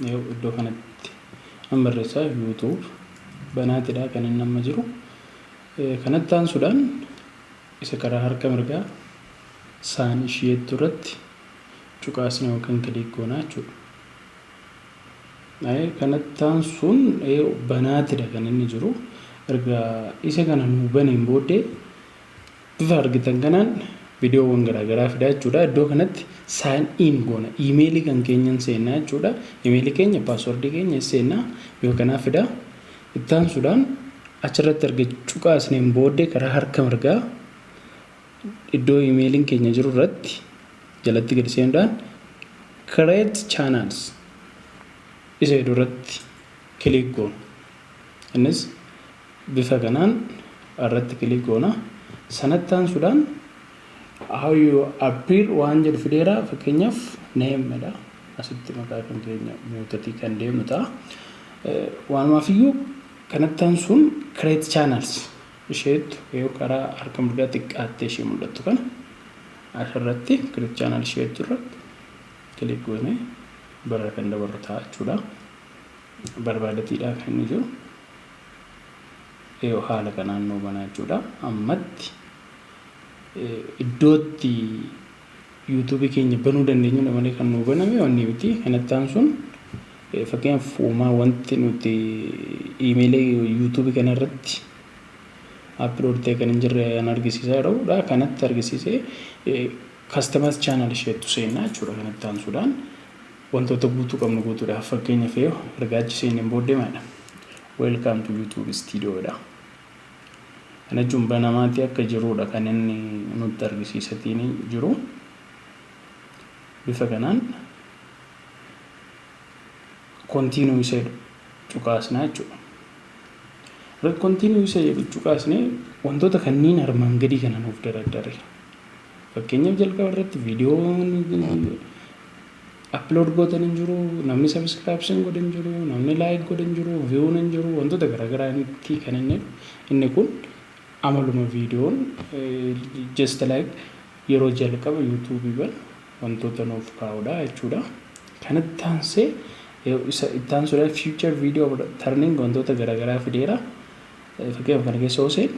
Iddoo kanatti an barreessaa YouTube banaatidha kan inni amma jiru. Kanatti aansuudhaan isa karaa harka mirgaa sign isheettu irratti cuqaasna yookaan click goonaa jechuudha. Kanatti aansuun banaatidha kan inni jiru. Erga isa kana nuu baneen booddee bifa argitan kanaan viidiyoowwan garaagaraa fidaa jechuudha. Iddoo kanatti sign in goona. Iimeelii kan keenyan seennaa jechuudha. Iimeelii keenya, paaswordii keenya seennaa, bifa kanaa fidaa. Itti aansuudhaan achirratti erga cuqaasneen booddee karaa harka mirgaa iddoo iimeeliin keenya jiru irratti jalatti gadi seenuudhaan create channels isa jedhu irratti click goona. Innis bifa kanaan irratti click goona. Sanatti aansuudhaan how you appear waan jedhu fideera. Fakkeenyaaf name dha. Asitti maqaa kan keenya guutatii kan deemnu ta'a. Waanumaafiyyuu kanatti aansuun create channels isheettu yoo karaa harka mirgaa xiqqaattee ishee mul'attu kana asirratti create channel isheettu irratti click goonee bara kan dabarru ta'a jechuudha. Barbaadatiidha kan inni jiru. Yoo haala kanaan nuu banaa jechuudha. Ammatti iddootti yuutuubii keenya banuu dandeenyudha malee kan nuu baname wanni miti. Kanatti aansuun fakkeenyaaf uumaa wanti nuti iimeelii yuutuubii kana irratti upload ta'e kan hin jirre kan argisiisaa jirudha. Kanatti argisiisee customize channel isheettu seennaa jechuudha. Kanatti aansuudhaan wantoota guutuu qabnu guutuudhaaf, fakkeenyaaf yoo erga achi seenneen booddee maalidha? Welcome to YouTube Studio dha. Kana jechuun banamaatti akka jirudha kan inni nutti argisiisatiin jiru. Bifa kanaan continue isa jedhu cuqaasnaa jechuudha. Continue isa jedhu cuqaasnee wantoota kanneen armaan gadii kana nuuf daraddare. Fakkeenyaaf jalqaba irratti viidiyoon upload gootan hin jiru, namni subscription godhe hin jiru, namni like godhe hin jiru, viewn hin jiru, wantoota garaagaraa kan inni kun amaluma viidiyoon just like yeroo jalqaba yuutuubii ban wantoota nuuf kaa'udha jechuudha. Kanatti aansee isa itti aansuudhaan future video trending wantoota garaagaraa fideera. Fakkeenyaaf kana keessa yoo seenne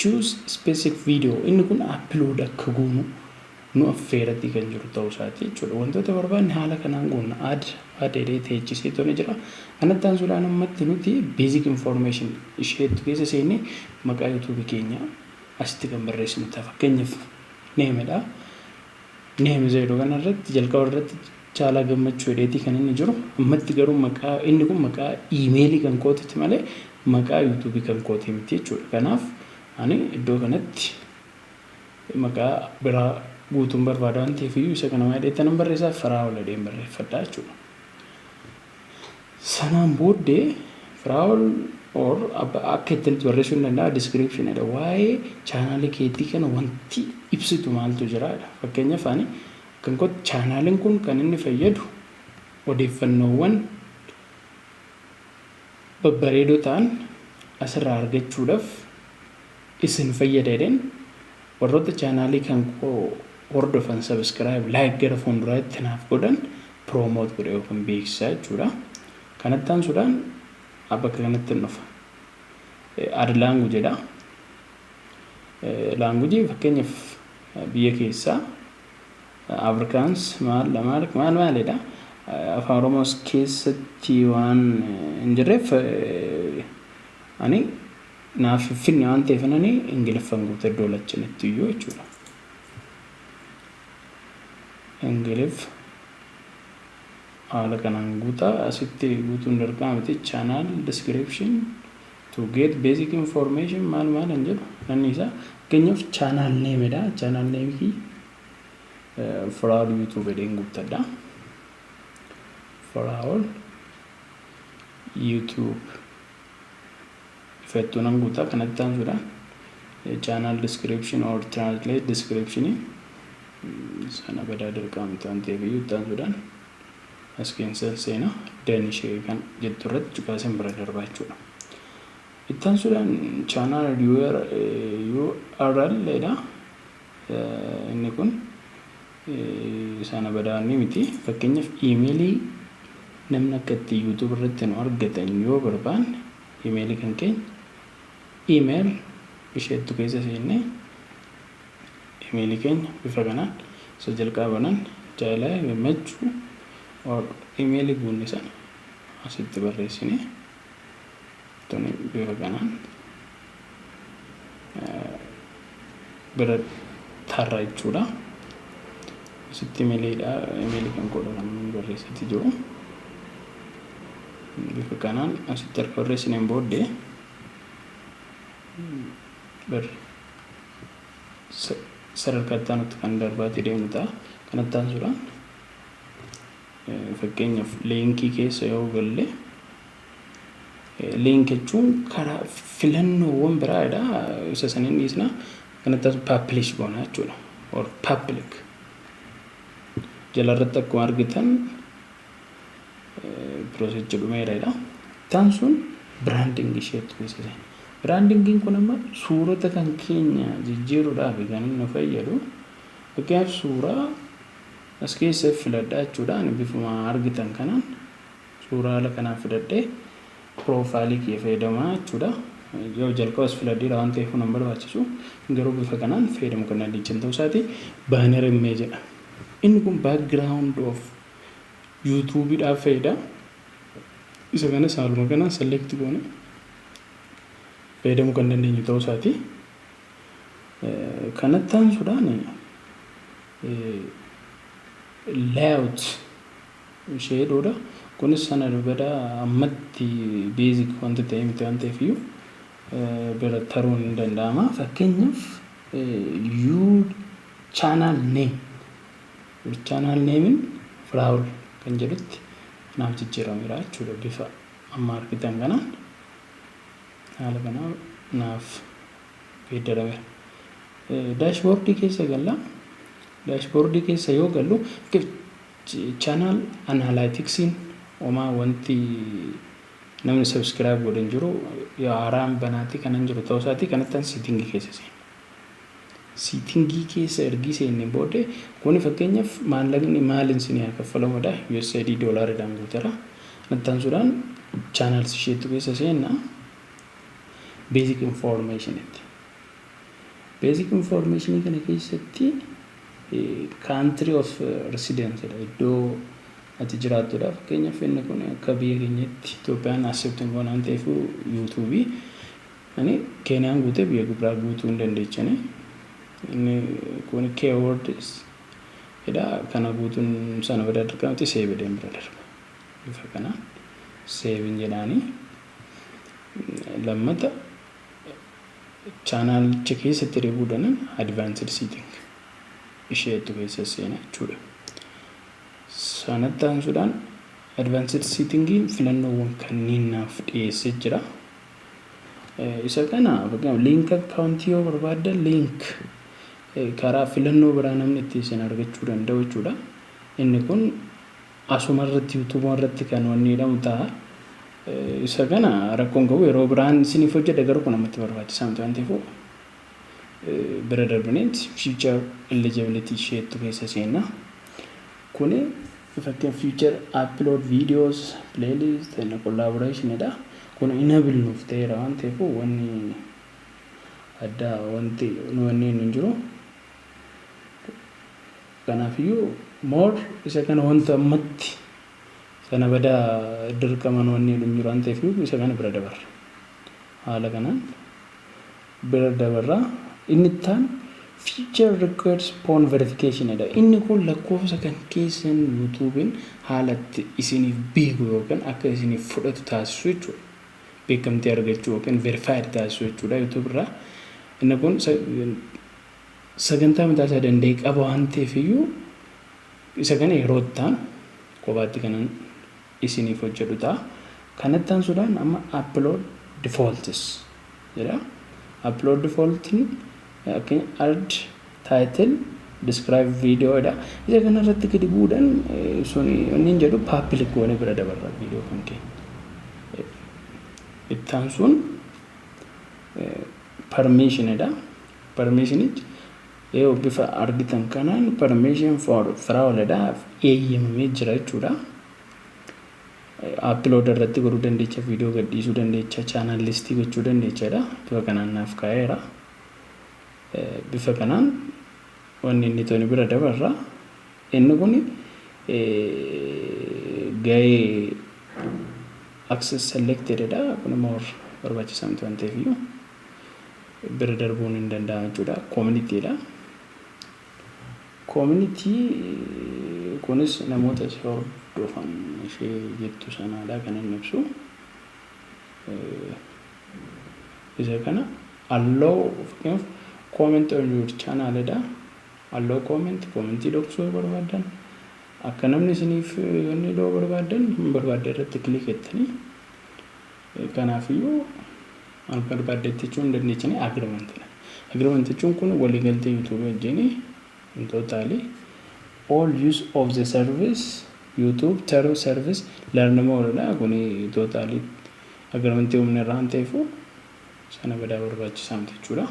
choose specific video, inni kun upload akka goonu nu affeeratti kan jiru ta'uu isaati jechuudha. Wantoota barbaanne haala kanaan goonna, add add jedhee teechisee tole jira. Kanatti aansuudhaan ammatti nuti basic information isheetu keessa seennee maqaa yuutuubii keenya asitti kan barreessinu ta'a. Fakkeenyaaf namedha. Name jedhu kanarratti jalqaba irratti Caalaa Gammachuu jedheetii kan inni jiru. Ammatti garuu maqaa inni kun maqaa iimeelii kan kootiti malee maqaa yuutuubii kan kootii miti jechuudha. Kanaaf ani iddoo kanatti maqaa biraa guutuun barbaada waan ta'eef iyyuu isa kana maal jedhee nan barreessaa? Firaa'ol jedheen barreeffadha jechuudha. Sanaan booddee Firaa'ol or akka ittiin barreessuu hin danda'a. Descriptionidha. Waa'ee chaanaalii keetii kana wanti ibsitu maaltu jiraadha. Fakkeenyaaf ani kan kootti chaanaaliin kun kan inni fayyadu odeeffannoowwan babbareedoo ta'an asirraa argachuudhaaf isin fayyada jedheen warroota chaanaalii kan koo hordofan subscribe, like gara fuulduraatti naaf godhan promote godhe yookaan beeksisaa jechuudha. Kanatti aansuudhaan bakka kanatti hin dhufa. Add language jedha. Language fakkeenyaaf biyya keessaa Afrikaans maal maal maal maalidha. Afaan Oromoos keessatti waan hin jirreef ani naaf finfinne waan ta'eef ani Ingiliffaan guuta iddoo lachanitti iyyuu jechuudha. Ingiliffa haala kanaan guutaa, asitti guutuun dirqama miti. Channel description to get basic information maal maal hin jedhu namni isaa. Fakkeenyaaf channel namedha. Channel name Firaa'ol YouTube jedheen guuttadha. Firaa'ol YouTube ifettuu nan guutaa. Kanatti aansuudhaan channel description or translate description sana badaa dirqama miti waan ta'eef iyyuu itti aansuudhaan as keessa seenaa done ishee kan jettu irratti cuqaaseen bira darbaa jechuudha. Itti aansuudhaan channel URL dha. Inni kun sana badaa inni miti. Fakkeenyaaf iimeelii Namni akka itti YouTube irratti nu argatan yoo barbaanne, imeelii kan keenya email isheettu keessa seennee imeelii keenya bifa kanaan isa jalqabanan Jaalaa Gammachuu or imeelii guunne sana asitti barreessine, tuni bifa kanaan bira tarra jechuudha. Asitti imeeliidha, imeelii kan godha kan barreessatti jiru. Bifa kanaan asitti erga barreessineen booddee bir sadarkaa itti aanutti kan darbaatii deemnu ta'a. Kanatti aansuudhaan, fakkeenyaaf, liinkii keessa yoo galle, link jechuun karaa filannoowwan biraadha. Isa saniin dhiisna. Kanatti aansu publish goona jechuudha. Or public. Jalarratti akkuma argitan processichi dhumeeradha. Ittaan sun branding isheetu keessa seena. Brandingiin kun amma suurota kan keenya jijjiiruudhaaf kan inni nu fayyadu. Fakkeenyaaf, suuraa as keessa filadhaa jechuudha. Ani bifuma argitan kanaan suuraa haala kanaan filadhee profileii kiyya fayyadamaa jechuudha. Yoo jalqabas filadheera waan ta'eef nan barbaachisu, garuu bifa kanaan fayyadamu kan dandeechan ta'uu isaati. Banner image jedha. Inni kun background of YouTubeiidhaaf fayyada. Isa kanas haaluma kanaan select goone fayyadamuu kan dandeenyu ta'uu isaati. Kanatti aansuudhaan layout ishee jedhudha. Kunis sana bada ammatti basic wanta ta'e miti waan ta'eef iyyuu bira taruun ni danda'ama. Fakkeenyaaf, you channel name, channel namein Firaa'ol kan jedhutti naaf jijjiirameera jechuudha. Bifa amma argitan kanaan haala kanaan naaf geeddarameera. Dashboardii keessa galla. Dashboardii keessa yoo gallu, channel analyticsiin homaa wanti namni subscribe godhe hin jiru, haaraan banaatii kanan jiru ta'uu isaatii. Kanatti settingii keessa seena. Settingii keessa ergii seenne booddee, kuni fakkeenyaaf maallaqni maaliin isinii haa kaffalamudha, USD doolaariidhaan guuteera. Kanatti aansuudhaan channels isheetu keessa seenna, basic informationitti. Basic information kana keessatti country of residence dha, iddoo ati jiraattudha. Fakkeenyaaf, inni kun akka biyya keenyatti Itoophiyaan accept hin goone waan ta'eef, YouTubeii ani Keeniyaan guutee biyya biraa guutuu hin dandeechani. Inni kun keywords jedha. Kana guutuun sana bira dirqamti save jedheen bira darba. Bifa kanaan savein jedhaanii lammata channelicha keessatti deebi'uudhaan advanced setting isheetu keessa seena jechuudha. Sanatti aansuudhaan advanced settingiin filannoowwan kanneen naaf dhiyeessee jira. Isa kana fakkeenyaaf link accountii yoo barbaaddan, link karaa filannoo biraa namni itti isin argachuu danda'u jechuudha. Inni kun asuma irratti YouTubeuma irratti kan wanni jedhamu ta'a. Isa kana rakkoon qabu, yeroo biraan isiniif hojjedha, garuu kun namatti barbaachisaa miti waan ta'eef bira darbineet feature eligibility isheettu keessa seenna. Kuni fakkeen feature upload videos, playlist and collaboration dha. Kun enable nuuf ta'eera waan ta'eef wanni addaa wanti wanni hin jiru. Kanaafiyyuu more isa kana wanta ammatti sana badaa dirqaman wanni hin jiru waan ta'eef isa kana bira dabarra. Haala kanaan bira dabarra. Inni ittaan feature requires phone verification dha. Inni kun lakkoofsa kan keessan YouTubeiin haala itti isiniif beeku yookaan akka isiniif fudhatu taasisu jechuudha. Beekamtii argachuu yookaan verified taasisu jechuudha YouTube irraa. Inni kun sagantaa mataa isaa danda'e qaba waan ta'eef iyyuu isa kana yeroo itti aanu kophaatti kanan isiniif hojjedhu ta'a. Kanatti aansuudhaan amma upload defaults jedha. Upload defaultiin add title, describe video dha. Isa kana irratti gadi bu'uudhaan sun inni jedhu public goone bira dabarra viidiyoo kan keenya. Itti aansuun permission dha. Permissionichi yoo bifa argitan kanaan permission for Firaa'ol dha, eeyyamamee jira jechuudha. Upload irratti godhuu dandeecha, viidiyoo gadhiisuu dandeecha, channel listii gochuu dandeechadha. Bifa kanaan naaf kaa'eera. Bifa kanaan wanni inni toni bira dabarra. Inni kun gahee access selected dha. Kun immoo barbaachisaa miti waan ta'eef iyyuu bira darbuun hin danda'amu jechuudha. Community dha. Community kunis namoota si hordofan ishee jettu sanaadha kan inni ibsu. Isa kana allow, fakkeenyaaf comment on your channel dha. Allow comment, commentii dhoksuu yoo barbaadan, akka namni isiniif wanni dhoo barbaadan hin barbaadde irratti click jettanii, kanaafiyyuu maal barbaaddetti jechuun hin dandeechanii. Agreement dha. Agreement jechuun kun waliigaltee YouTube wajjin in totally all use of the service, YouTube term service, learn more dha. Kun totally agreement humna irraa waan ta'eef sana badaa barbaachisaa miti jechuudha.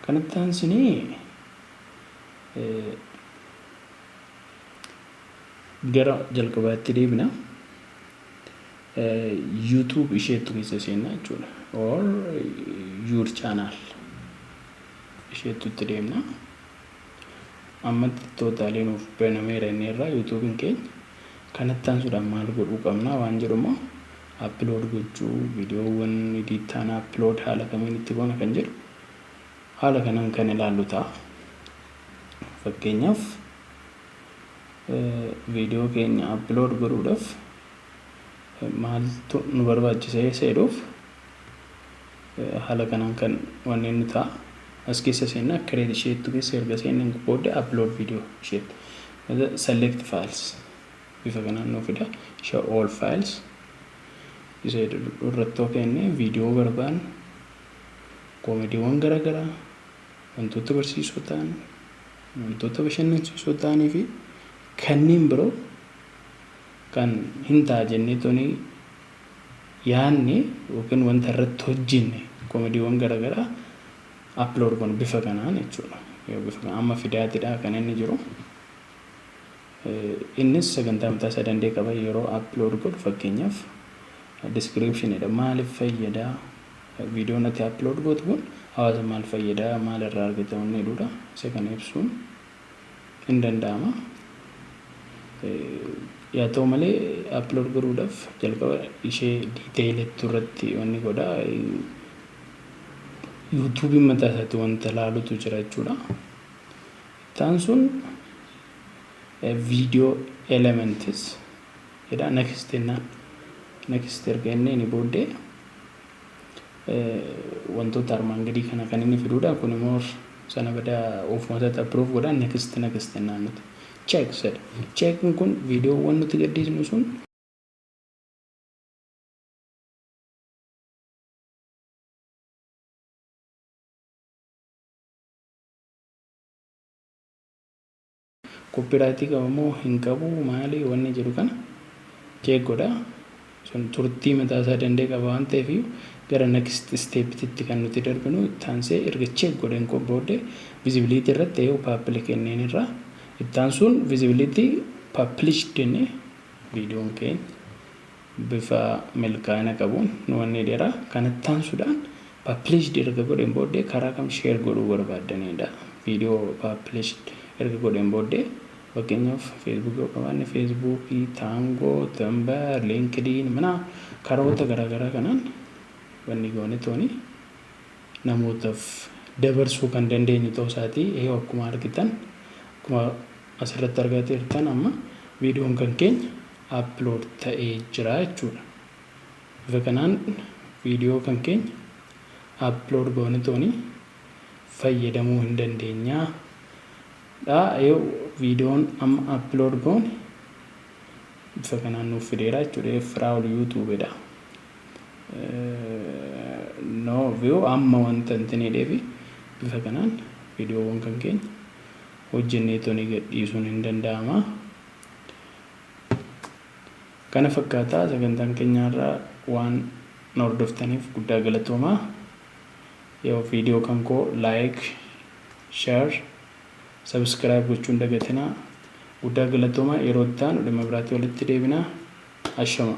Kanatti aansinee gara jalqabaatti deebina. YouTube isheettu keessa seenna jechuudha. Or your channel isheettu itti deemna. Ammatti totally nuuf banameera inni irraa YouTubein keenya. Kanatti aansuudhaan maal godhuu qabna waan jedhu immoo, upload gochuu, viidiyoowwan edit ta'an upload haala kamiin itti goona kan jedhu haala kanaan kan ilaallu ta'a. Fakkeenyaaf, viidiyoo keenya upload godhuudhaaf maaltu nu barbaachisa jedhuuf haala kanaan kan wanni nu ta'a. As keessa seenna, create isheettu keessa erga seenneen booddee upload video isheettu. Select files bifa kanaan nu fida. Show all files isa irratti yoo kenne, viidiyoo barbaannu, koomediiwwan garaagaraa, wantoota barsiisoo ta'an, wantoota bashannansiisoo ta'anii fi kanneen biroo kan hin ta'a jennee toni yaadne yookiin wanta irratti hojjenne, koomediiwwan garaagaraa upload goonu bifa kanaan jechuudha. Bifa kanaan amma fidaatidha kan inni jiru. Innis sagantaa mataa isaa danda'e qaba yeroo upload godhu. Fakkeenyaaf, descriptionidha. Maaliif fayyada viidiyoon ati upload gootu kun, hawaasa maal fayyada, maal irraa argata wanni jedhudha. Isa kana ibsuun hin danda'ama. Yaa ta'u malee, upload godhuudhaaf jalqaba ishee detailittu irratti wanni godha. YouTubeiin mataa isaatti wanta ilaalutu jira jechuudha. Ittaan sun video elements jedha. Next jennaan, next erga inni booddee wantoota armaan gadii kana kan inni fiduudha. Kun immoo sana bada ofuma isaatti approve godha. Next, next jennaan nuti check jedha. Checkin kun viidiyoowwan nuti gadhiisnu sun copyrightii qaba moo hin qabu, maali wanni jedhu kana check godha. Sun turtii mataa isaa danda'e qaba waan ta'eef gara next steptitti kan nuti darbinu. Ittaansee erga check godheen booddee visibility irratti yoo public kenneen irraa ittaan sun visibility published jennee, viidiyoon keenya bifa milkaa'ina qabuun nu wanni dheeraa. Kanatti aansuudhaan published erga godheen booddee karaa kam share godhuu barbaaddanidha. Viidiyoo published erga godheen booddee, fakkeenyaaf, Facebookii yoo qabaanne Facebookii, Tango, Tumblr, LinkedIn, mana karoota garaagaraa kanaan wanni goone tooni namootaaf dabarsuu kan dandeenyu ta'uu isaatii. Eeyyuu, akkuma argitan, akkuma asirratti argaa jirtan, amma viidiyoon kan keenya upload ta'ee jira jechuudha. Bifa kanaan viidiyoo kan keenya upload goone tooni fayyadamuu hin dandeenya. Dha yoo viidiyoon amma upload goone bifa kanaan nuuf fideera jechuudha. Firaa'ol YouTubedha. No view amma wanta hin ta'eef bifa kanaan viidiyoowwan kan keenya hojjennee tooni gadhiisuun hin danda'ama. Kana fakkaataa sagantaan keenyarraa. Waan na hordoftaniif guddaa galatoomaa. Yoo viidiyoo kan koo like, share, subscribe gochuun dagatinaa. Guddaa galatoomaa. Yeroo itti aanu dhimma biraatti walitti deebinaa. Ashama.